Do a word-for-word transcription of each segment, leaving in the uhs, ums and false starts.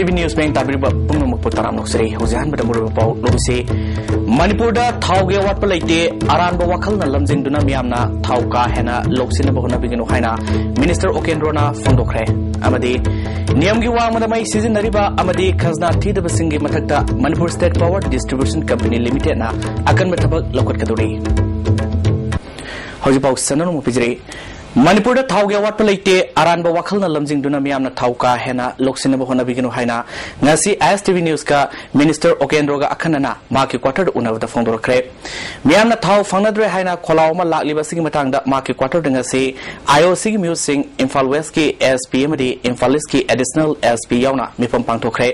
TV news ꯃꯌꯦꯡ ꯇꯥꯕꯤꯔꯤꯕ ꯄꯨꯝꯅꯃꯛꯄꯨ ꯇꯔꯥꯝꯅ ꯑꯣꯛꯆꯔꯤ꯫ ꯍꯧꯖꯤꯛ ꯑꯍꯥꯟꯕꯗ ꯃꯔꯨꯑꯣꯏꯕ ꯄꯥꯎ ꯂꯧꯁꯤ꯫ ꯃꯅꯤꯄꯨꯔꯗ ꯊꯥꯎꯒꯤ ꯑꯋꯥꯠꯄ ꯂꯩꯇꯦ, ꯑꯔꯥꯟꯕ ꯋꯥꯈꯜꯅ ꯂꯝꯖꯤꯡꯗꯨꯅ ꯃꯤꯌꯥꯝꯅ ꯊꯥꯎ ꯀꯥ ꯍꯦꯟꯅ ꯂꯧꯁꯤꯟꯅꯕ ꯍꯣꯠꯅꯕꯤꯒꯅꯨ ꯍꯥꯏꯅ ꯃꯤꯅꯤꯁꯇꯔ ꯎꯀꯦꯟꯗ꯭ꯔꯣꯅ ꯐꯣꯡꯗꯣꯛꯈ꯭ꯔꯦ꯫ ꯑꯃꯗꯤ ꯅꯤꯌꯝꯒꯤ ꯋꯥꯡꯃꯗ ꯃꯩ ꯁꯤꯖꯤꯟꯅꯔꯤꯕ ꯑꯃꯗꯤ ꯈꯖꯅꯥ ꯊꯤꯗꯕꯁꯤꯡꯒꯤ ꯃꯊꯛꯇ Manipur state power distribution company ꯂꯤꯃꯤꯇꯦꯗꯅ ꯑꯀꯟꯕ ꯊꯕꯛ ꯂꯧꯈꯠꯀꯗꯧꯔꯤ꯫ ꯍꯧꯖꯤꯛ ꯄꯥꯎ ꯁꯟꯅ ꯅꯣꯡꯃ ꯄꯤꯖꯔꯤ꯫ ꯃꯅꯤꯄꯨꯔꯗ ꯊꯥꯎꯒꯤ ꯑꯋꯥꯠꯄ ꯂꯩꯇꯦ, ꯑꯔꯥꯟꯕ ꯋꯥꯈꯜꯅ ꯂꯝꯖꯤꯡꯗꯨꯅ ꯃꯤꯌꯥꯝꯅ ꯊꯥꯎ ꯀꯥ ꯍꯦꯟꯅ ꯂꯧꯁꯤꯟꯅꯕ ꯍꯣꯠꯅꯕꯤꯒꯅꯨ ꯍꯥꯏꯅ ꯉꯁꯤ ꯑꯥꯏ ꯑꯦꯁ ꯇꯤ ꯚꯤ ꯅ꯭ꯌꯨꯁꯀ ꯃꯤꯅꯤꯁꯇꯔ ꯎꯀꯦꯟꯗ꯭ꯔꯣꯒ ꯑꯈꯟꯅꯅ ꯃꯍꯥꯛꯀꯤ ꯀ꯭ꯋꯥꯇꯔꯗ ꯎꯅꯕꯗ ꯐꯣꯡꯗꯣꯔꯛꯈ꯭ꯔꯦ꯫ ꯃꯤꯌꯥꯝꯅ ꯊꯥꯎ ꯐꯪꯅꯗ꯭ꯔꯦ ꯍꯥꯏꯅ ꯈꯣꯜꯂꯥꯎ ꯑꯃ ꯂꯥꯛꯂꯤꯕ ꯑꯁꯤꯒꯤ ꯃꯇꯥꯡꯗ ꯃꯍꯥꯛꯀꯤ ꯀ꯭ꯋꯥꯇꯔꯗ ꯉꯁꯤ ꯑꯥꯏ ꯑꯣ ꯁꯤꯒꯤ ꯃꯤꯍꯨꯠꯁꯤꯡ, ꯏꯝꯐꯥꯜ ꯋꯦꯁꯀꯤ ꯑꯦꯁ ꯄꯤ ꯑꯃꯗꯤ ꯏꯝꯐꯥꯜ ꯏꯁꯀꯤ ꯑꯦꯗꯤꯁꯅꯦꯜ ꯑꯦꯁ ꯄꯤ ꯌꯥꯎꯅ ꯃꯤꯐꯝ ꯄꯥꯡꯊꯣꯛꯈ꯭ꯔꯦ꯫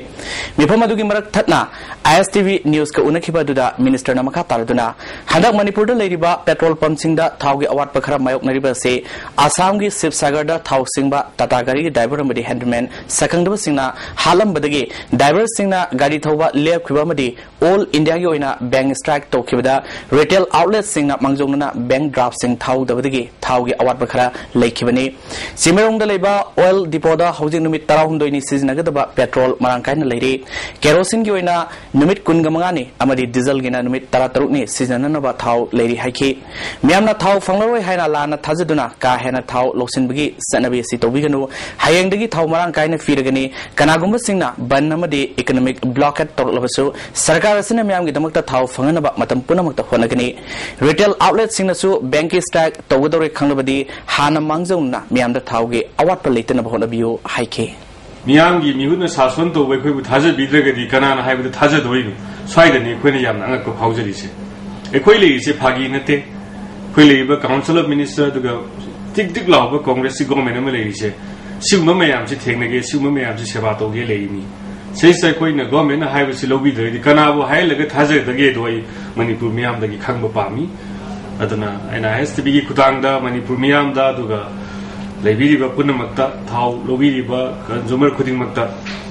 ꯃꯤꯐꯝ ꯑꯗꯨꯒꯤ ꯃꯔꯛ ꯊꯠꯅ ꯑꯥꯏ ꯑꯦꯁ ꯇꯤ ꯚꯤ ꯅ꯭ꯌꯨꯁꯀ ꯎꯅꯈꯤꯕ ꯑꯗꯨꯗ ꯃꯤꯅꯤꯁꯇꯔꯅ ꯃꯈꯥ ꯇꯥꯔꯗꯨꯅ, ꯍꯟꯗꯛ ꯃꯅꯤꯄꯨꯔꯗ ꯂꯩꯔꯤꯕ ꯄꯦꯇ꯭ꯔꯣꯜ ꯄꯝꯁꯤꯡꯗ ꯊꯥꯎꯒꯤ ꯑꯋꯥꯠꯄ ꯈꯔ ꯃꯥꯌꯣꯛꯅꯔꯤꯕ ꯑꯁꯤ ꯑꯁꯥꯝꯒꯤ ꯁꯤꯕꯁꯥꯒꯔꯗ ꯊꯥꯎ ꯁꯤꯡꯕ ꯇꯥꯇꯥ ꯒꯥꯔꯤꯒꯤ ꯗ꯭ꯔꯥꯏꯚꯔ ꯑꯃꯗꯤ ꯍꯦꯟꯗꯃꯦꯟ ꯁꯛꯈꯪꯗꯕꯁꯤꯡꯅ ꯍꯥꯠꯂꯝꯕꯗꯒꯤ ꯗ꯭ꯔꯥꯏꯚꯔꯁꯤꯡꯅ ꯒꯥꯔꯤ ꯊꯧꯕ ꯂꯦꯞꯈꯤꯕ ꯑꯃꯗꯤ ꯑꯣꯜ ꯏꯟꯗꯤꯌꯥꯒꯤ ꯑꯣꯏꯅ ꯕꯦꯡꯛ ꯁ꯭ꯇ꯭ꯔꯥꯏꯛ ꯇꯧꯈꯤꯕꯗ ꯔꯤꯇꯦꯜ ꯑꯥꯎꯠꯂꯦꯠꯁꯤꯡꯅ ꯃꯥꯡꯖꯧꯅꯅ ꯕꯦꯡꯛ ꯗ꯭ꯔꯥꯐꯁꯤꯡ ꯊꯥꯍꯧꯗꯕꯗꯒꯤ ꯊꯥꯎꯒꯤ ꯑꯋꯥꯠꯄ ꯈꯔ ꯂꯩꯈꯤꯕꯅꯤ꯫ ꯆꯤꯡꯃꯩꯔꯣꯡꯗ ꯂꯩꯕ ꯑꯣꯏꯜ ꯗꯤꯄꯣꯗ ꯍꯧꯖꯤꯛ ꯅꯨꯃꯤꯠ ꯇꯔꯥꯍꯨꯝꯗꯣꯏꯅꯤ ꯁꯤꯖꯤꯟꯅꯒꯗꯕ ꯄꯦꯇ꯭ꯔꯣꯜ ꯃꯔꯥꯡ ꯀꯥꯏꯅ ꯂꯩꯔꯤ꯫ ꯀꯦꯔꯣꯁꯤꯟꯒꯤ ꯑꯣꯏꯅ ꯅꯨꯃꯤꯠ ꯀꯨꯟꯒ ꯃꯉꯥꯅꯤ ꯑꯃꯗꯤ ꯗꯤꯖꯜꯒꯤꯅ ꯅꯨꯃꯤꯠ ꯇꯔꯥꯇꯔꯨꯛꯅꯤ ꯁꯤꯖꯤꯟꯅꯅꯕ ꯊꯥꯎ ꯂꯩꯔꯤ ꯍꯥꯏꯈꯤ꯫ ꯃꯤꯌꯥꯝꯅ ꯊꯥꯎ ꯐꯪꯂꯔꯣꯏ ꯍꯥꯏꯅ ꯂꯥꯟꯅ ꯊꯥꯖꯗꯨꯅ ꯀꯥ ꯍꯦꯟꯅ ꯊꯥꯎ ꯂꯧꯁꯤꯟꯕꯒꯤ ꯆꯠꯅꯕꯤ ꯑꯁꯤ ꯇꯧꯕꯤꯒꯅꯨ꯫ ꯍꯌꯦꯡꯗꯒꯤ ꯊꯥꯎ ꯃꯔꯥꯡ ꯀꯥꯏꯅ ꯄꯤꯔꯒꯅꯤ꯫ ꯀꯅꯥꯒꯨꯝꯕꯁꯤꯡꯅ ꯕꯟ ꯑꯃꯗꯤ ꯏꯀꯣꯅꯣꯃꯤꯛ ꯕ꯭ꯂꯣꯀꯦꯠ ꯇꯧꯔꯛꯂꯕꯁꯨ ꯁꯔꯀꯥꯔ ꯑꯁꯤꯅ ꯃꯤꯌꯥꯝꯒꯤꯗꯃꯛꯇ ꯊꯥꯎ ꯐꯪꯍꯟꯅꯕ ꯃꯇꯝ ꯄꯨꯝꯅꯃꯛꯇ ꯍꯣꯠꯅꯒꯅꯤ꯫ ꯔꯤꯇꯦꯜ ꯑꯥꯎꯠꯂꯦꯠꯁꯤꯡꯅꯁꯨ ꯕꯦꯡꯛꯀꯤ ꯁ꯭ꯇ꯭ꯔꯥꯏꯛ ꯇꯧꯒꯗꯧꯔꯦ ꯈꯪꯂꯕꯗꯤ ꯍꯥꯟꯅ ꯃꯥꯡꯖꯧꯅꯅ ꯃꯤꯌꯥꯝꯗ ꯊꯥꯎꯒꯤ ꯑꯋꯥꯠꯄ ꯂꯩꯇꯅꯕ ꯍꯣꯠꯅꯕꯤꯌꯨ ꯍꯥꯏꯈꯤ꯫ ꯃꯤꯌꯥꯝꯒꯤ ꯃꯤꯍꯨꯠꯅ ꯁꯥꯁꯣꯟ ꯇꯧꯕ ꯑꯩꯈꯣꯏꯕꯨ ꯊꯥꯖꯕꯤꯗ꯭ꯔꯒꯗꯤ ꯀꯅꯥꯅ ꯍꯥꯏꯕꯗ ꯊꯥꯖꯗꯣꯔꯤꯅꯣ? ꯁ꯭ꯋꯥꯏꯗꯅꯤ ꯑꯩꯈꯣꯏꯅ ꯌꯥꯝꯅ ꯑꯉꯛꯄ ꯐꯥꯎꯖꯔꯤꯁꯦ꯫ ꯑꯩꯈꯣꯏ ꯂꯩꯔꯤꯁꯦ ꯐꯥꯒꯤ ꯅꯠꯇꯦ꯫ ꯑꯩꯈꯣꯏ ꯂꯩꯔꯤꯕ ꯀꯥꯎꯟꯁꯤꯜ ꯑꯣꯐ ꯃꯤꯅꯤꯁꯇꯔ ꯑꯗꯨꯒ ꯇꯤꯛ ꯇꯤꯛ ꯂꯥꯎꯕ ꯀꯣꯡꯒ꯭ꯔꯦꯁꯀꯤ ꯒꯣꯔꯃꯦꯟ ꯑꯃ ꯂꯩꯔꯤꯁꯦ, ꯁꯤꯒꯨꯝꯕ ꯃꯌꯥꯝꯁꯤ ꯊꯦꯡꯅꯒꯦ, ꯁꯤꯒꯨꯝꯕ ꯃꯌꯥꯝꯁꯤ ꯁꯦꯕꯥ ꯇꯧꯒꯦ ꯂꯩꯔꯤꯅꯤ꯫ ꯁꯤꯁꯤꯗ ꯑꯩꯈꯣꯏꯅ ꯒꯣꯔꯃꯦꯟꯅ ꯍꯥꯏꯕꯁꯤ ꯂꯧꯕꯤꯗ꯭ꯔꯒꯗꯤ ꯀꯅꯥꯕꯨ ꯍꯥꯏꯍꯜꯂꯒ ꯊꯥꯖꯒꯗꯒꯦꯗꯣ ꯑꯩ ꯃꯅꯤꯄꯨꯔ ꯃꯤꯌꯥꯝꯗꯒꯤ ꯈꯪꯕ ꯄꯥꯝꯃꯤ꯫ ꯑꯗꯨꯅ ꯑꯩꯅ ꯑꯥꯏ ꯑꯦꯁ ꯇꯤ ꯚꯤꯒꯤ ꯈꯨꯊꯥꯡꯗ ꯃꯅꯤꯄꯨꯔ ꯃꯤꯌꯥꯝꯗ ꯑꯗꯨꯒ ꯂꯩꯕꯤꯔꯤꯕ ꯄꯨꯝꯅꯃꯛꯇ, ꯊꯥꯎ ꯂꯧꯕꯤꯔꯤꯕ ꯀꯟꯖꯨꯃꯔ ꯈꯨꯗꯤꯡꯃꯛꯇ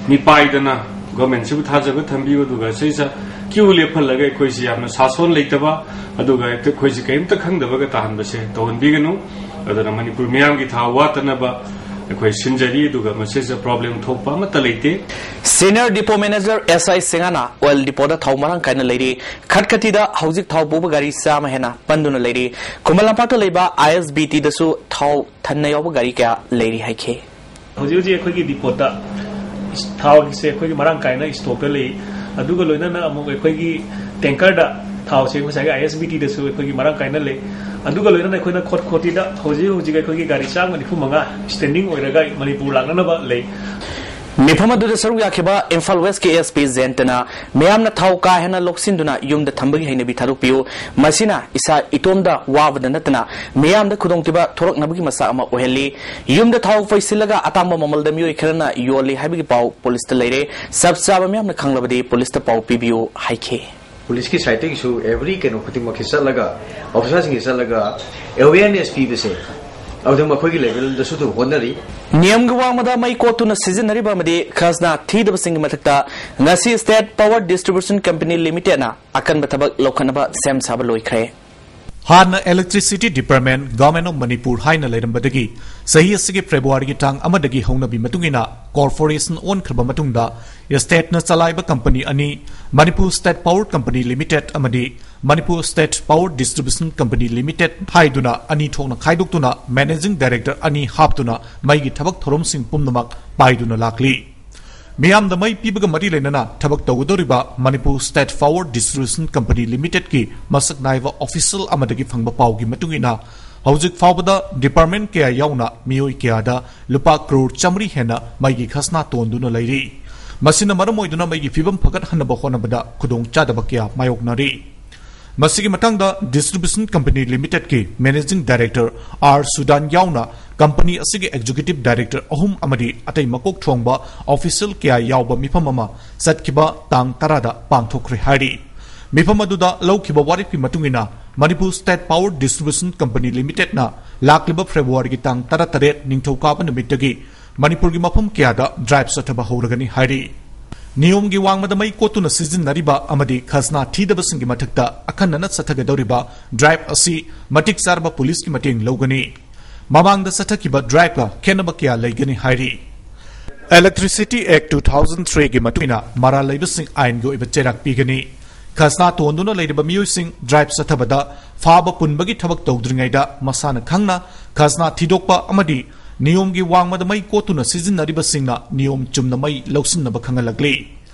ꯃꯤꯄꯥꯏꯗꯅ ꯒꯣꯔꯃꯦꯟꯁꯤꯕꯨ ꯊꯥꯖꯕ ꯊꯝꯕꯤꯌꯨ꯫ ꯑꯗꯨꯒ ꯁꯤꯁꯤꯗ ꯀ꯭ꯌꯨ ꯂꯦꯞꯍꯜꯂꯒ ꯑꯩꯈꯣꯏꯁꯤ ꯌꯥꯝꯅ ꯁꯥꯁꯣꯟ ꯂꯩꯇꯕ, ꯑꯗꯨꯒ ꯍꯦꯛꯇ ꯑꯩꯈꯣꯏꯁꯤ ꯀꯔꯤꯝꯇ ꯈꯪꯗꯕꯒ ꯇꯥꯍꯟꯕꯁꯦ ꯇꯧꯍꯟꯕꯤꯒꯅꯨ꯫ ꯑꯗꯨꯅ ꯃꯅꯤꯄꯨꯔ ꯃꯤꯌꯥꯝꯒꯤ ꯊꯥꯎ ꯋꯥꯠꯇꯅꯕ ꯑꯩꯈꯣꯏ ꯁꯤꯟꯖꯔꯤ, ꯑꯗꯨꯒ ꯃꯁꯤꯁꯦ ꯄ꯭ꯔꯣꯕ꯭ꯂꯦꯝ ꯊꯣꯛꯄ ꯑꯃꯠꯇ ꯂꯩꯇꯦ꯫ Senior Depot Manager S I ꯁꯤꯡꯍꯅ oil depotꯗ ꯊꯥꯎ ꯃꯔꯥꯡ ꯀꯥꯏꯅ ꯂꯩꯔꯤ, ꯈꯠꯈꯇꯤꯗ ꯍꯧꯖꯤꯛ ꯊꯥꯎ ꯄꯨꯕ ꯒꯥꯔꯤ ꯆꯥꯝꯃ ꯍꯦꯟꯅ ꯄꯟꯗꯨꯅ ꯂꯩꯔꯤ꯫ ꯈꯨꯃꯟ ꯂꯝꯄꯥꯛꯇ ꯂꯩꯕ I S B Tꯗꯁꯨ ꯊꯥꯎ ꯊꯟꯅ ꯌꯥꯎꯕ ꯒꯥꯔꯤ ꯀꯌꯥ ꯂꯩꯔꯤ ꯍꯥꯏꯈꯤ꯫ ꯍꯧꯖꯤꯛ ꯍꯧꯖꯤꯛ ꯑꯩꯈꯣꯏꯒꯤ ꯗꯤꯄꯣꯠꯇ ꯊꯥꯎꯒꯤꯁꯦ ꯑꯩꯈꯣꯏꯒꯤ ꯃꯔꯥꯡ ꯀꯥꯏꯅ ꯏꯁꯇꯣꯛꯇ ꯂꯩ꯫ ꯑꯗꯨꯒ ꯂꯣꯏꯅꯅ ꯑꯃꯨꯛ ꯑꯩꯈꯣꯏꯒꯤ ꯇꯦꯡꯀꯔꯗ ꯊꯥꯎꯁꯦ ꯉꯁꯥꯏꯒꯤ I S B Tꯗꯁꯨ ꯑꯩꯈꯣꯏꯒꯤ ꯃꯔꯥꯡ ꯀꯥꯏꯅ ꯂꯩ꯫ ꯑꯗꯨꯒ ꯂꯣꯏꯅꯅ ꯑꯩꯈꯣꯏꯅ ꯈꯣꯠ ꯈꯣꯠꯇꯤꯗ ꯍꯧꯖꯤꯛ ꯍꯧꯖꯤꯛ ꯑꯩꯈꯣꯏꯒꯤ ꯒꯥꯔꯤ ꯆꯥꯝꯃ ꯅꯤꯐꯨ ꯃꯉꯥ ꯁ꯭ꯇꯦꯟꯗꯤꯡ ꯑꯣꯏꯔꯒ ꯃꯅꯤꯄꯨꯔ ꯂꯥꯛꯅꯅꯕ ꯂꯩ꯫ ꯃꯤꯐꯝ ꯑꯗꯨꯗ ꯁꯔꯨꯛ ꯌꯥꯈꯤꯕ ꯏꯝꯐꯥꯜ ꯋꯦꯁꯀꯤ S P ꯖꯌꯟꯇꯅ ꯃꯤꯌꯥꯝꯅ ꯊꯥꯎ ꯀꯥ ꯍꯦꯟꯅ ꯂꯧꯁꯤꯟꯗꯨꯅ ꯌꯨꯝꯗ ꯊꯝꯕꯒꯤ ꯍꯩꯅꯕꯤ ꯊꯥꯗꯣꯛꯄꯤꯌꯨ, ꯃꯁꯤꯅ ꯏꯁꯥ ꯏꯇꯣꯝꯗ ꯋꯥꯕꯗ ꯅꯠꯇꯅ ꯃꯤꯌꯥꯝꯗ ꯈꯨꯗꯣꯡꯊꯤꯕ ꯊꯣꯔꯛꯅꯕꯒꯤ ꯃꯆꯥꯛ ꯑꯃ ꯑꯣꯏꯍꯜꯂꯤ꯫ ꯌꯨꯝꯗ ꯊꯥꯎ ꯄꯩꯁꯤꯜꯂꯒ ꯑꯇꯥꯡꯕ ꯃꯃꯜꯗ ꯃꯤꯑꯣꯏ ꯈꯔꯅ ꯌꯣꯜꯂꯤ ꯍꯥꯏꯕꯒꯤ ꯄꯥꯎ ꯄꯨꯂꯤꯁꯇ ꯂꯩꯔꯦ꯫ ꯆꯞ ꯆꯥꯕ ꯃꯤꯌꯥꯝꯅ ꯈꯪꯂꯕꯗꯤ ꯄꯨꯂꯤꯁꯇ ꯄꯥꯎ ꯄꯤꯕꯤꯌꯨ ꯍꯥꯏꯈꯤ꯫ ꯄꯨꯂꯤꯁꯀꯤ ꯁꯥꯏꯠꯇꯒꯤꯁꯨ every ꯀꯩꯅꯣ ꯈꯨꯗꯤꯡꯃꯛꯀꯤ ꯆꯠꯂꯒ, ꯑꯣꯐꯤꯁꯥꯔꯁꯤꯡꯒꯤ ꯆꯠꯂꯒ awareness ꯄꯤꯕꯁꯦ ꯑꯗꯨꯝ ꯑꯩꯈꯣꯏꯒꯤ ꯂꯦꯚꯦꯜꯗꯁꯨ ꯑꯗꯨꯝ ꯍꯣꯠꯅꯔꯤ꯫ ꯅꯤꯌꯝꯒꯤ ꯋꯥꯡꯃꯗ ꯃꯩ ꯀꯣꯠꯇꯨꯅ ꯁꯤꯖꯤꯟꯅꯔꯤꯕ ꯑꯃꯗꯤ ꯈꯖꯅꯥ ꯊꯤꯗꯕꯁꯤꯡꯒꯤ ꯃꯊꯛꯇ ꯉꯁꯤ State Power Distribution Company Limitedꯅ ꯑꯀꯟꯕ ꯊꯕꯛ ꯂꯧꯈꯠꯅꯕ ꯁꯦꯝ ꯁꯥꯕ ꯂꯣꯏꯈ꯭ꯔꯦ꯫ ꯍꯥꯟꯅ Electricity Department, Government of Manipur ꯍꯥꯏꯅ ꯂꯩꯔꯝꯕꯗꯒꯤ ꯆꯍꯤ ꯑꯁꯤꯒꯤ ꯐꯦꯕ꯭ꯔꯨꯋꯥꯔꯤꯒꯤ ꯇꯥꯡ ꯑꯃꯗꯒꯤ ꯍꯧꯅꯕꯤ ꯃꯇꯨꯡ ꯏꯟꯅ corporation ꯑꯣꯟꯈ꯭ꯔꯕ ꯃꯇꯨꯡꯗ stateꯅ ꯆꯂꯥꯏꯕ company ꯑꯅꯤ, Manipur State Power Company Limited ꯑꯃꯗꯤ Manipur State Power Distribution Company Limited ꯍꯥꯏꯗꯨꯅ ꯑꯅꯤ ꯊꯣꯛꯅ ꯈꯥꯏꯗꯣꯛꯇꯨꯅ managing director ꯑꯅꯤ ꯍꯥꯞꯇꯨꯅ ꯃꯩꯒꯤ ꯊꯕꯛ ꯊꯧꯔꯝꯁꯤꯡ ꯄꯨꯝꯅꯃꯛ ꯄꯥꯏꯗꯨꯅ ꯂꯥꯛꯂꯤ꯫ ꯃꯤꯌꯥꯝꯗ ꯃꯩ ꯄꯤꯕꯒ ꯃꯔꯤ ꯂꯩꯅꯅ ꯊꯕꯛ ꯇꯧꯒꯗꯧꯔꯤꯕ Manipur State Power Distribution Company Limitedꯀꯤ ꯃꯁꯛ ꯅꯥꯏꯕ official ꯑꯃꯗꯒꯤ ꯐꯪꯕ ꯄꯥꯎꯒꯤ ꯃꯇꯨꯡ ꯏꯟꯅ, ꯍꯧꯖꯤꯛ ꯐꯥꯎꯕꯗ department ꯀꯌꯥ ꯌꯥꯎꯅ ꯃꯤꯑꯣꯏ ꯀꯌꯥꯗ ꯂꯨꯄꯥ ꯀ꯭ꯔꯣꯔ ꯆꯥꯃꯔꯤ ꯍꯦꯟꯅ ꯃꯩꯒꯤ ꯈꯖꯅꯥ ꯇꯣꯟꯗꯨꯅ ꯂꯩꯔꯤ꯫ ꯃꯁꯤꯅ ꯃꯔꯝ ꯑꯣꯏꯗꯨꯅ ꯃꯩꯒꯤ ꯐꯤꯕꯝ ꯐꯒꯠꯍꯟꯅꯕ ꯍꯣꯠꯅꯕꯗ ꯈꯨꯗꯣꯡꯆꯥꯗꯕ ꯀꯌꯥ ꯃꯥꯌꯣꯛꯅꯔꯤ꯫ ꯃꯁꯤꯒꯤ ꯃꯇꯥꯡꯗ Distribution Company Limitedꯀꯤ Managing Director R Sudan ꯌꯥꯎꯅ company ꯑꯁꯤꯒꯤ Executive Director ꯑꯍꯨꯝ ꯑꯃꯗꯤ ꯑꯇꯩ ꯃꯀꯣꯛ ꯊꯣꯡꯕ official ꯀꯌꯥ ꯌꯥꯎꯕ ꯃꯤꯐꯝ ꯑꯃ ꯆꯠꯈꯤꯕ ꯇꯥꯡ ꯇꯔꯥꯗ ꯄꯥꯡꯊꯣꯛꯈ꯭ꯔꯦ ꯍꯥꯏꯔꯤ꯫ ꯃꯤꯐꯝ ꯑꯗꯨꯗ ꯂꯧꯈꯤꯕ ꯋꯥꯔꯦꯞꯀꯤ ꯃꯇꯨꯡ ꯏꯟꯅ, Manipur State Power Distribution Company Limitedꯅ ꯂꯥꯛꯂꯤꯕ ꯐꯦꯕ꯭ꯔꯨꯋꯥꯔꯤꯒꯤ ꯇꯥꯡ ꯇꯔꯥꯇꯔꯦꯠ ꯅꯤꯡꯊꯧꯀꯥꯕ ꯅꯨꯃꯤꯠꯇꯒꯤ ꯃꯅꯤꯄꯨꯔꯒꯤ ꯃꯐꯝ ꯀꯌꯥꯗ drive ꯆꯠꯊꯕ ꯍꯧꯔꯒꯅꯤ ꯍꯥꯏꯔꯤ꯫ ꯅꯤꯌꯣꯝꯒꯤ ꯋꯥꯡꯃꯗ ꯃꯩ ꯀꯣꯠꯇꯨꯅ ꯁꯤꯖꯤꯟꯅꯔꯤꯕ ꯑꯃꯗꯤ ꯈꯖꯅꯥ ꯊꯤꯗꯕꯁꯤꯡꯒꯤ ꯃꯊꯛꯇ ꯑꯈꯟꯅꯅ ꯆꯠꯊꯒꯗꯧꯔꯤꯕ drive ꯑꯁꯤ ꯃꯇꯤꯛ ꯆꯥꯔꯕ ꯄꯨꯂꯤꯁꯀꯤ ꯃꯇꯦꯡ ꯂꯧꯒꯅꯤ꯫ ꯃꯃꯥꯡꯗ ꯆꯠꯊꯈꯤꯕ ꯗ꯭ꯔꯥꯏꯚꯀ ꯈꯦꯠꯅꯕ ꯀꯌꯥ ꯂꯩꯒꯅꯤ ꯍꯥꯏꯔꯤ꯫ Electricity Act two thousand three ꯒꯤ ꯃꯇꯨꯡ ꯏꯟꯅ ꯃꯔꯥꯜ ꯂꯩꯕꯁꯤꯡ ꯑꯥꯏꯟꯒꯤ ꯑꯣꯏꯕ ꯆꯩꯔꯥꯛ ꯄꯤꯒꯅꯤ꯫ ꯈꯖꯅꯥ ꯇꯣꯟꯗꯨꯅ ꯂꯩꯔꯤꯕ ꯃꯤꯑꯣꯏꯁꯤꯡ ꯗ꯭ꯔꯥꯏꯚ ꯆꯠꯊꯕꯗ ꯐꯥꯕ ꯄꯨꯟꯕꯒꯤ ꯊꯕꯛ ꯇꯧꯗ꯭ꯔꯤꯉꯩꯗ ꯃꯁꯥꯅ ꯈꯪꯅ ꯈꯖꯅꯥ ꯊꯤꯗꯣꯛꯄ ꯑꯃꯗꯤ ꯅꯤꯌꯣꯝꯒꯤ ꯋꯥꯡꯃꯗ ꯃꯩ ꯀꯣꯠꯇꯨꯅ ꯁꯤꯖꯤꯟꯅꯔꯤꯕꯁꯤꯡꯅ ꯅꯤꯌꯣꯝ ꯆꯨꯝꯅ ꯃꯩ ꯂꯧꯁꯤꯟꯅꯕ ꯈꯪꯍꯜꯂꯛꯂꯤ꯫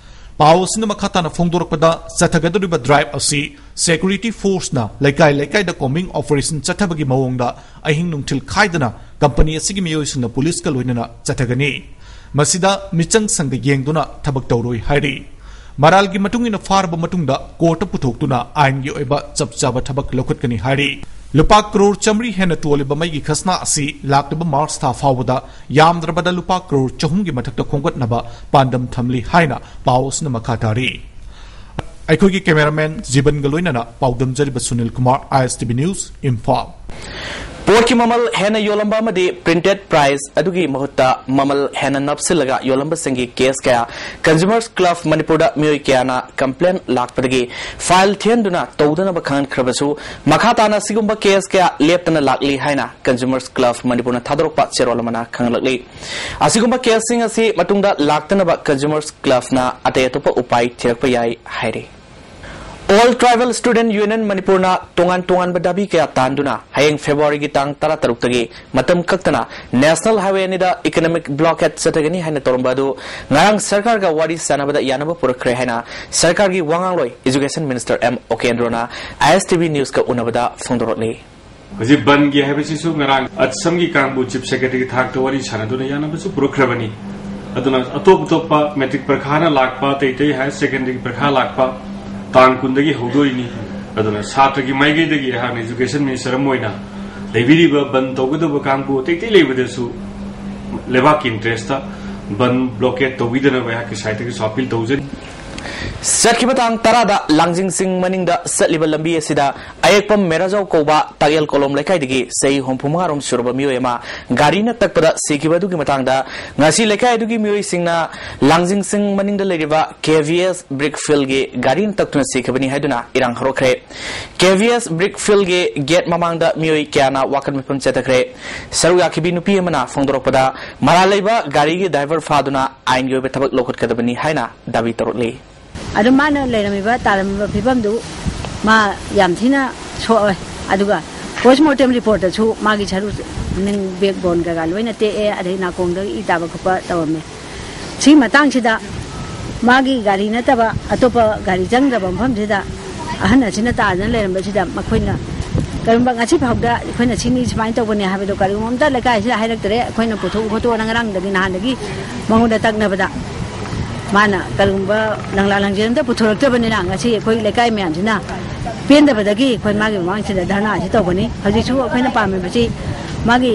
ꯄꯥꯎ ꯑꯁꯤꯅ ꯃꯈꯥ ꯇꯥꯅ ꯐꯣꯡꯗꯣꯔꯛꯄꯗ, ꯆꯠꯊꯒꯗꯧꯔꯤꯕ ꯗ꯭ꯔꯥꯏꯚ ꯑꯁꯤ ꯁꯦꯀ꯭ꯌꯨꯔꯤꯇꯤ ꯐꯣꯔꯁꯅ ꯂꯩꯀꯥꯏ ꯂꯩꯀꯥꯏꯗ ꯀꯣꯝꯕꯤꯡ ꯑꯣꯄꯔꯦꯁꯟ ꯆꯠꯊꯕꯒꯤ ꯃꯑꯣꯡꯗ ꯑꯍꯤꯡ ꯅꯨꯡꯊꯤꯜ ꯈꯥꯏꯗꯅ ꯀꯝꯄꯅꯤ ꯑꯁꯤꯒꯤ ꯃꯤꯑꯣꯏꯁꯤꯡꯅ ꯄꯨꯂꯤꯁꯀ ꯂꯣꯏꯅꯅ ꯆꯠꯊꯒꯅꯤ꯫ ꯃꯁꯤꯗ ꯃꯤꯆꯪ ꯁꯪꯒ ꯌꯦꯡꯗꯨꯅ ꯊꯕꯛ ꯇꯧꯔꯣꯏ ꯍꯥꯏꯔꯤ꯫ ꯃꯔꯥꯜꯒꯤ ꯃꯇꯨꯡ ꯏꯟꯅ ꯐꯥꯔꯕ ꯃꯇꯨꯡꯗ ꯀꯣꯔꯠꯇ ꯄꯨꯊꯣꯛꯇꯨꯅ ꯑꯥꯏꯟꯒꯤ ꯑꯣꯏꯕ ꯆꯞ ꯆꯥꯕ ꯊꯕꯛ ꯂꯧꯈꯠꯀꯅꯤ ꯍꯥꯏꯔꯤ꯫ ꯂꯨꯄꯥ ꯀ꯭ꯔꯣꯔ ꯆꯥꯃꯔꯤ ꯍꯦꯟꯅ ꯇꯣꯜꯂꯤꯕ ꯃꯩꯒꯤ ꯈꯖꯅꯥ ꯑꯁꯤ ꯂꯥꯛꯂꯤꯕ ꯃꯥꯔꯆ ꯊꯥ ꯐꯥꯎꯕꯗ ꯌꯥꯝꯗ꯭ꯔꯕꯗ ꯂꯨꯄꯥ ꯀ꯭ꯔꯣꯔ ꯆꯍꯨꯝꯒꯤ ꯃꯊꯛꯇ ꯈꯣꯝꯒꯠꯅꯕ ꯄꯥꯟꯗꯝ ꯊꯝꯂꯤ ꯍꯥꯏꯅ ꯄꯥꯎ ꯑꯁꯤꯅ ꯃꯈꯥ ꯇꯥꯔꯤ꯫ ꯑꯩꯈꯣꯏꯒꯤ ꯀꯦꯃꯦꯔꯥꯃꯦꯟ ꯖꯤꯕꯟꯒ ꯂꯣꯏꯅꯅ ꯄꯥꯎꯗꯝꯖꯔꯤꯕ ꯁꯨꯅꯤꯜ ꯀꯨꯃꯥꯔ, ISTV News, ꯏꯝꯐꯥꯜ꯫ ꯄꯣꯠꯀꯤ ꯃꯃꯜ ꯍꯦꯟꯅ ꯌꯣꯜꯂꯝꯕ ꯑꯃꯗꯤ printed price ꯑꯗꯨꯒꯤ ꯃꯍꯨꯠꯇ ꯃꯃꯜ ꯍꯦꯟꯅ ꯅꯞꯁꯤꯜꯂꯒ ꯌꯣꯜꯂꯝꯕꯁꯤꯡꯒꯤ ꯀꯦꯁ ꯀꯌꯥ Consumers Club ꯃꯅꯤꯄꯨꯔꯗ ꯃꯤꯑꯣꯏ ꯀꯌꯥꯅ ꯀꯝꯄ꯭ꯂꯦꯟ ꯂꯥꯛꯄꯗꯒꯤ ꯐꯥꯏꯜ ꯊꯤꯍꯟꯗꯨꯅ ꯇꯧꯗꯅꯕ ꯈꯪꯍꯟꯈ꯭ꯔꯕꯁꯨ, ꯃꯈꯥ ꯇꯥꯅ ꯑꯁꯤꯒꯨꯝꯕ ꯀꯦꯁ ꯀꯌꯥ ꯂꯦꯞꯇꯅ ꯂꯥꯛꯂꯤ ꯍꯥꯏꯅ Consumers Club ꯃꯅꯤꯄꯨꯔꯅ ꯊꯥꯗꯣꯔꯛꯄ ꯆꯦꯔꯣꯜ ꯑꯃꯅ ꯈꯪꯍꯜꯂꯛꯂꯤ꯫ ꯑꯁꯤꯒꯨꯝꯕ ꯀꯦꯁꯁꯤꯡ ꯑꯁꯤ ꯃꯇꯨꯡꯗ ꯂꯥꯛꯇꯅꯕ Consumers Clubꯅ ꯑꯇꯩ ꯑꯇꯣꯞꯄ ꯎꯄꯥꯏ ꯊꯤꯔꯛꯄ ꯌꯥꯏ ꯍꯥꯏꯔꯤ꯫ All Tribal Student Union ꯃꯅꯤꯄꯨꯔꯅ ꯇꯣꯉꯥꯟ ꯇꯣꯉꯥꯟꯕ ꯗꯥꯕꯤ ꯀꯌꯥ ꯇꯥꯟꯗꯨꯅ ꯍꯌꯦꯡ ꯐꯦꯕ꯭ꯔꯨꯋꯥꯔꯤꯒꯤ ꯇꯥꯡ ꯇꯔꯥꯇꯔꯨꯛꯇꯒꯤ ꯃꯇꯝ ꯀꯛꯇꯅ National Highway ꯑꯅꯤꯗ economic blockade ꯆꯠꯊꯒꯅꯤ ꯍꯥꯏꯅ ꯇꯧꯔꯝꯕ ꯑꯗꯨ ꯉꯔꯥꯡ ꯁꯔꯀꯥꯔꯒ ꯋꯥꯔꯤ ꯁꯥꯟꯅꯕꯗ ꯌꯥꯅꯕ ꯄꯨꯔꯛꯈ꯭ꯔꯦ ꯍꯥꯏꯅ ꯁꯔꯀꯥꯔꯒꯤ ꯋꯥꯉꯥꯡꯂꯣꯏ Education Minister M ꯎꯀꯦꯟꯗ꯭ꯔꯣꯅ ISTV Newsꯀ ꯎꯅꯕꯗ ꯐꯣꯡꯗꯣꯔꯛꯂꯤ꯫ ꯍꯧꯖꯤꯛ ꯕꯟꯒꯤ ꯍꯥꯏꯕꯁꯤꯁꯨ ꯉꯔꯥꯡ ꯑꯁꯝꯒꯤ ꯀꯥꯡꯕꯨ Chief Secretary ꯊꯥꯛꯇ ꯋꯥꯔꯤ ꯁꯥꯟꯅꯗꯨꯅ ꯌꯥꯅꯕꯁꯨ ꯄꯨꯔꯛꯈ꯭ꯔꯕꯅꯤ꯫ ꯑꯗꯨꯅ ꯑꯇꯣꯞ ꯑꯇꯣꯞꯄ matric ꯄꯔꯤꯈꯥꯅ ꯂꯥꯛꯄ, ꯑꯇꯩ ꯑꯇꯩ higher secondary ꯄꯔꯤꯈꯥ ꯂꯥꯛꯄ ꯇꯥꯡ ꯀꯨꯟꯗꯒꯤ ꯍꯧꯗꯣꯏꯅꯤ꯫ ꯑꯗꯨꯅ ꯁꯥꯇ꯭ꯔꯒꯤ ꯃꯥꯏꯀꯩꯗꯒꯤ ꯑꯩꯍꯥꯛꯅ Education Minister ꯑꯃ ꯑꯣꯏꯅ ꯂꯩꯕꯤꯔꯤꯕ ꯕꯟ ꯇꯧꯒꯗꯕ ꯀꯥꯡꯕꯨ ꯑꯇꯩ ꯑꯇꯩ ꯂꯩꯕꯗꯁꯨ ꯂꯩꯕꯥꯛꯀꯤ interestꯇ ꯕꯟ blockade ꯇꯧꯕꯤꯗꯅꯕ ꯑꯩꯍꯥꯛꯀꯤ sideꯇꯒꯤꯁꯨ appeal ꯇꯧꯖꯔꯤ꯫ ꯆꯠꯈꯤꯕ ꯇꯥꯡ ꯇꯔꯥꯗ ꯂꯥꯡꯖꯤꯡ ꯆꯤꯡ ꯃꯅꯤꯡꯗ ꯆꯠꯂꯤꯕ ꯂꯝꯕꯤ ꯑꯁꯤꯗ ꯑꯌꯦꯛꯄꯝ ꯃꯦꯔꯥꯖꯥꯎ ꯀꯧꯕ ꯇꯥꯛꯌꯦꯜ ꯀꯣꯂꯣꯝ ꯂꯩꯀꯥꯏꯗꯒꯤ ꯆꯍꯤ ꯍꯨꯝꯐꯨ ꯃꯉꯥ ꯔꯣꯝ ꯁꯨꯔꯕ ꯃꯤꯑꯣꯏ ꯑꯃ ꯒꯥꯔꯤꯅ ꯇꯛꯄꯗ ꯁꯤꯈꯤꯕ ꯑꯗꯨꯒꯤ ꯃꯇꯥꯡꯗ ꯉꯁꯤ ꯂꯩꯀꯥꯏ ꯑꯗꯨꯒꯤ ꯃꯤꯑꯣꯏꯁꯤꯡꯅ ꯂꯥꯡꯖꯤꯡ ꯆꯤꯡ ꯃꯅꯤꯡꯗ ꯂꯩꯔꯤꯕ ꯀꯦ ꯚꯤ ꯑꯦꯁ ꯕ꯭ꯔꯤꯛ ꯐꯤꯜꯒꯤ ꯒꯥꯔꯤꯅ ꯇꯛꯇꯨꯅ ꯁꯤꯈꯤꯕꯅꯤ ꯍꯥꯏꯗꯨꯅ ꯏꯔꯥꯡ ꯍꯧꯔꯛꯈ꯭ꯔꯦ꯫ ꯀꯦ ꯚꯤ ꯑꯦꯁ ꯕ꯭ꯔꯤꯛ ꯐꯤꯜꯒꯤ ꯒꯦꯠ ꯃꯃꯥꯡꯗ ꯃꯤꯑꯣꯏ ꯀꯌꯥꯅ ꯋꯥꯀꯠ ꯃꯤꯐꯝ ꯆꯠꯊꯈ꯭ꯔꯦ꯫ ꯁꯔꯨꯛ ꯌꯥꯈꯤꯕꯤ ꯅꯨꯄꯤ ꯑꯃꯅ ꯐꯣꯡꯗꯣꯔꯛꯄꯗ, ꯃꯔꯥꯜ ꯂꯩꯕ ꯒꯥꯔꯤꯒꯤ ꯗ꯭ꯔꯥꯏꯚꯔ ꯐꯥꯗꯨꯅ ꯑꯥꯏꯟꯒꯤ ꯑꯣꯏꯕ ꯊꯕꯛ ꯂꯧꯈꯠꯀꯗꯕꯅꯤ ꯍꯥꯏꯅ ꯗꯥꯕꯤ ꯇꯧꯔꯛꯂꯤ꯫ ꯑꯗꯨ ꯃꯥꯅ ꯂꯩꯔꯝꯃꯤꯕ, ꯇꯥꯔꯝꯃꯤꯕ ꯐꯤꯕꯝꯗꯨ ꯃꯥ ꯌꯥꯝ ꯊꯤꯅ ꯁꯣꯛꯑꯦ꯫ ꯑꯗꯨꯒ ꯄꯣꯁꯃꯣꯔꯇꯦꯝ ꯔꯤꯄꯣꯔꯠꯇꯁꯨ ꯃꯥꯒꯤ ꯁꯔꯨ, ꯅꯤꯡ, ꯕꯦꯛ ꯕꯣꯟ ꯀꯩꯀꯥ ꯂꯣꯏꯅ ꯇꯦꯛꯑꯦ, ꯑꯗꯩ ꯅꯥꯀꯣꯡꯗ ꯏ ꯇꯥꯕ ꯈꯣꯠꯄ ꯇꯧꯔꯝꯃꯦ꯫ ꯁꯤꯒꯤ ꯃꯇꯥꯡꯁꯤꯗ ꯃꯥꯒꯤ ꯒꯥꯔꯤ ꯅꯠꯇꯕ ꯑꯇꯣꯞꯄ ꯒꯥꯔꯤ ꯆꯪꯗꯕ ꯃꯐꯝꯁꯤꯗ ꯑꯍꯟ ꯑꯁꯤꯅ ꯇꯥꯗꯅ ꯂꯩꯔꯝꯕꯁꯤꯗ ꯃꯈꯣꯏꯅ ꯀꯔꯤꯒꯨꯝꯕ ꯉꯁꯤ ꯐꯥꯎꯗ ꯑꯩꯈꯣꯏꯅ ꯁꯤꯅꯤ ꯁꯨꯃꯥꯏꯅ ꯇꯧꯕꯅꯦ ꯍꯥꯏꯕꯗꯣ ꯀꯔꯤꯒꯨꯝꯕ ꯑꯝꯇ ꯂꯩꯀꯥꯏꯁꯤꯗ ꯍꯥꯏꯔꯛꯇ꯭ꯔꯦ꯫ ꯑꯩꯈꯣꯏꯅ ꯄꯨꯊꯣꯛꯎ ꯈꯣꯠꯇꯣꯛꯑꯣꯅ ꯉꯔꯥꯡꯗꯒꯤ ꯅꯍꯥꯟꯗꯒꯤ ꯃꯉꯣꯟꯗ ꯇꯛꯅꯕꯗ ꯃꯥꯅ ꯀꯔꯤꯒꯨꯝꯕ ꯂꯪꯂꯥ ꯂꯪꯖꯦꯜ ꯑꯝꯇ ꯄꯨꯊꯣꯔꯛꯇꯕꯅꯤꯅ ꯉꯁꯤ ꯑꯩꯈꯣꯏ ꯂꯩꯀꯥꯏ ꯃꯌꯥꯝꯁꯤꯅ ꯄꯦꯟꯗꯕꯗꯒꯤ ꯑꯩꯈꯣꯏ ꯃꯥꯒꯤ ꯃꯃꯥꯡꯁꯤꯗ ꯙꯔꯅꯥꯁꯤ ꯇꯧꯕꯅꯤ꯫ ꯍꯧꯖꯤꯛꯁꯨ ꯑꯩꯈꯣꯏꯅ ꯄꯥꯝꯃꯤꯕꯁꯤ ꯃꯥꯒꯤ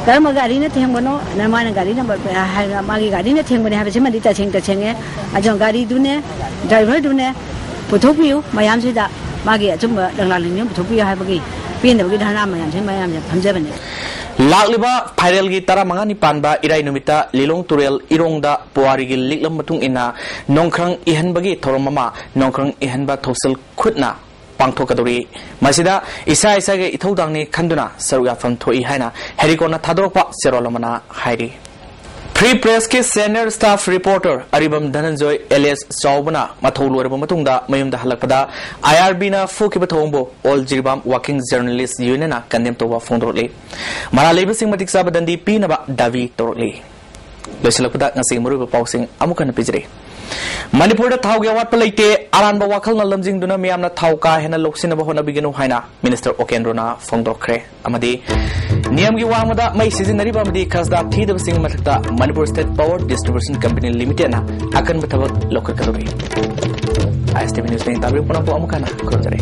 ꯀꯔꯝꯕ ꯒꯥꯔꯤꯅ ꯊꯦꯡꯕꯅꯣ, ꯅ ꯃꯥꯅ ꯒꯥꯔꯤ ꯅꯝꯕꯔ ꯍꯥꯏꯔꯒ ꯃꯥꯒꯤ ꯒꯥꯔꯤꯅ ꯊꯦꯡꯕꯅꯦ ꯍꯥꯏꯕꯁꯤꯃꯗꯤ ꯇꯁꯦꯡ ꯇꯁꯦꯡꯉꯦ꯫ ꯑꯗꯨꯅ ꯒꯥꯔꯤꯗꯨꯅꯦ, ꯗ꯭ꯔꯥꯏꯚꯔꯗꯨꯅꯦ ꯄꯨꯊꯣꯛꯄꯤꯌꯨ, ꯃꯌꯥꯝꯁꯤꯗ ꯃꯥꯒꯤ ꯑꯆꯨꯝꯕ ꯂꯪꯂꯥ ꯂꯪꯖꯦꯜ ꯄꯨꯊꯣꯛꯄꯤꯌꯨ ꯍꯥꯏꯕꯒꯤ ꯄꯦꯟꯗꯕꯒꯤ ꯙꯔꯅꯥ ꯃꯌꯥꯝꯁꯤ ꯃꯌꯥꯝꯁꯦ ꯐꯝꯖꯕꯅꯦ꯫ ꯂꯥꯛꯂꯤꯕ ꯐꯥꯏꯔꯦꯜꯒꯤ ꯇꯔꯥꯃꯉꯥꯅꯤ ꯄꯥꯟꯕ ꯏꯔꯥꯏ ꯅꯨꯃꯤꯠꯇ ꯂꯤꯂꯣꯡ ꯇꯨꯔꯦꯜ ꯏꯔꯣꯡꯗ ꯄꯨꯋꯥꯔꯤꯒꯤ ꯂꯤꯛꯂꯝ ꯃꯇꯨꯡ ꯏꯟꯅ ꯅꯣꯡꯈ꯭ꯔꯪ ꯏꯍꯟꯕꯒꯤ ꯊꯧꯔꯝ ꯑꯃ ꯅꯣꯡꯈ꯭ꯔꯪ ꯏꯍꯟꯕ ꯊꯧꯁꯤꯜ ꯈꯨꯠꯅ ꯄꯥꯡꯊꯣꯛꯀꯗꯧꯔꯤ꯫ ꯃꯁꯤꯗ ꯏꯁꯥ ꯏꯁꯥꯒꯤ ꯏꯊꯧꯗꯥꯡꯅꯤ ꯈꯟꯗꯨꯅ ꯁꯔꯨꯛ ꯌꯥꯐꯝ ꯊꯣꯛꯏ ꯍꯥꯏꯅ ꯍꯦꯔꯤꯀꯣꯟꯅ ꯊꯥꯗꯣꯔꯛꯄ ꯆꯦꯔꯣꯜ ꯑꯃꯅ ꯍꯥꯏꯔꯤ꯫ ꯐ꯭ꯔꯤ ꯄ꯭ꯔꯦꯁꯀꯤ senior staff reporter Aribam Dhananjoy alias ꯆꯥꯎꯕꯅ ꯃꯊꯧ ꯂꯣꯏꯔꯕ ꯃꯇꯨꯡꯗ ꯃꯌꯨꯝꯗ ꯍꯜꯂꯛꯄꯗ ꯑꯥꯏ ꯑꯥꯔ ꯕꯤꯅ ꯐꯨꯈꯤꯕ ꯊꯧꯑꯣꯡꯕꯨ ꯑꯣꯜ ꯖꯤꯔꯤꯕꯥꯝ ꯋꯥꯔꯀꯤꯡ ꯖꯔꯅꯦꯂꯤꯁ ꯌꯨꯅꯤꯌꯟꯅ ꯀꯟꯗꯦꯝ ꯇꯧꯕ ꯐꯣꯡꯗꯣꯔꯛꯂꯤ꯫ ꯃꯔꯥꯜ ꯂꯩꯕꯁꯤꯡ ꯃꯇꯤꯛ ꯆꯥꯕ ꯗꯟꯗꯤ ꯄꯤꯅꯕ ꯗꯥꯕꯤ ꯇꯧꯔꯛꯂꯤ꯫ ꯂꯣꯏꯁꯤꯜꯂꯛꯄꯗ ꯉꯁꯤꯒꯤ ꯃꯔꯨꯑꯣꯏꯕ ꯄꯥꯎꯁꯤꯡ ꯑꯃꯨꯛ ꯍꯟꯅ ꯄꯤꯖꯔꯤ꯫ ꯃꯅꯤꯄꯨꯔꯗ ꯊꯥꯎꯒꯤ ꯑꯋꯥꯠꯄ ꯂꯩꯇꯦ, ꯑꯔꯥꯟꯕ ꯋꯥꯈꯜꯅ ꯂꯝꯖꯤꯡꯗꯨꯅ ꯃꯤꯌꯥꯝꯅ ꯊꯥꯎ ꯀꯥ ꯍꯦꯟꯅ ꯂꯧꯁꯤꯟꯅꯕ ꯍꯣꯠꯅꯕꯤꯒꯅꯨ ꯍꯥꯏꯅ ꯃꯤꯅꯤꯁꯇꯔ ꯑꯣꯀꯦꯟꯗ꯭ꯔꯣꯅ ꯐꯣꯡꯗꯣꯛꯈ꯭ꯔꯦ꯫ ꯑꯃꯗꯤ ꯅꯤꯌꯝꯒꯤ ꯋꯥꯡꯃꯗ ꯃꯩ ꯁꯤꯖꯤꯟꯅꯔꯤꯕ ꯑꯃꯗꯤ ꯈꯖꯅꯥ ꯊꯤꯗꯕꯁꯤꯡꯒꯤ ꯃꯊꯛꯇ Manipur state power distribution company ꯂꯤꯃꯤꯇꯦꯗꯅ ꯑꯀꯟꯕ ꯊꯕꯛ ꯂꯧꯈꯠꯀꯗꯧꯔꯤ꯫ I S T V news nine ꯇꯥꯕꯤꯔꯤꯕ ꯄꯨꯝꯅꯃꯛꯄꯨ ꯑꯃꯨꯛ ꯍꯟꯅ ꯈꯨꯔꯨꯝꯖꯔꯤ꯫